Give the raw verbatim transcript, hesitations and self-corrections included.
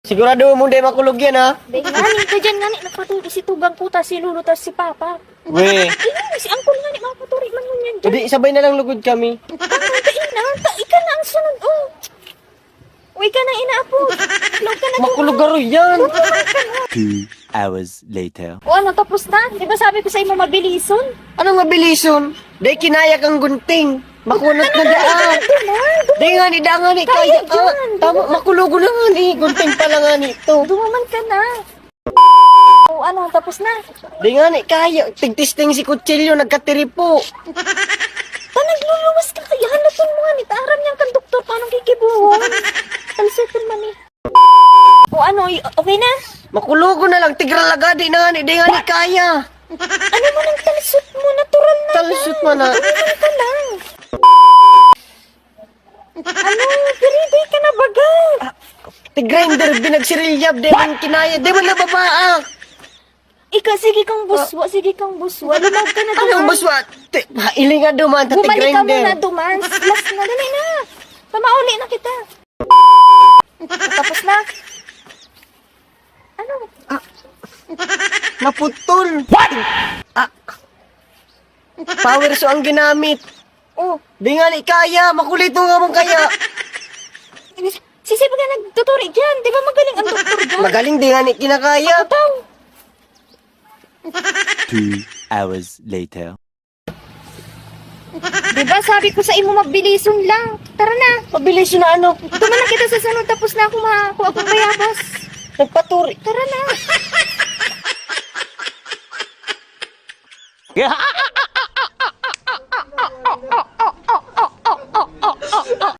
Sigurado mo di makulog yan, ha? Dai ngani, ka dyan ngani, nagpatuli si Tugang ko, tas si Lolo, tas si Papa. We. Ay, si Angkol ngani, makapaturi man ngunyan dyan. Hindi, sabay na lang lugod kami. Tangin ka, ina, ta, ika na ang sunod, oh. Uy, ka na, ina, apo. Log ka na dyan. Makulog garo yan. Makulog ka na. Two hours later. O ano, tapos na? Di ba sabi ko sa imo, mabilison? Anong mabilison? Dai kinaya kang gunting. Makunot na daan. Duman, duman. Di ngani, di ngani kaya. Kaya yan, ah, tama, duman. Makulogon na ngani. Gunting pa lang ngani ito. Dumaman ka na. O ano, tapos na? Di ngani, kaya. Tigtisting si kutsilyo, nagkatiripo. Ta, nagluluwas ka kaya. Halaton mo ngani, ta aram niyan kan doktor, paano kikibuhon? Talsuton man eh. O ano, y-, okay na? Makulogon na lang, tigralagadi na ngani, di ngani kaya. Ano man ang talsut mo? Natural na yan. Talsut man na. Natural ka lang. Ano? Diri, di ka na baga. Tig-grinder, binagsirilyab, di man kinaya, di man nababaa. Ika, sige kang buswa, sige kang buswa. Lumag ka na duman. Anong buswa? Ti-, ha, ilinga duman, ta Bumalik ka tig-grinder. Muna duman. Last na, dali na. Pamauli na kita. Tapos na. Ano? Ah. Naputol. What? Ah. Power saw ang ginamit. Oh. Di ngani kaya, makulit mo nga mong kaya. Sisi, baga nagtuturi dyan. Di ba magaling ang doktor dyan? Magaling, di ngani kinakaya. Ako daw. Two hours later. Di ba sabi ko sa imo, mabilison lang. Tara na. Mabilison na ano? Duman na kita sa sunod, tapos na ako ma-, ako akong bayabas. Nagpaturi. Tara na.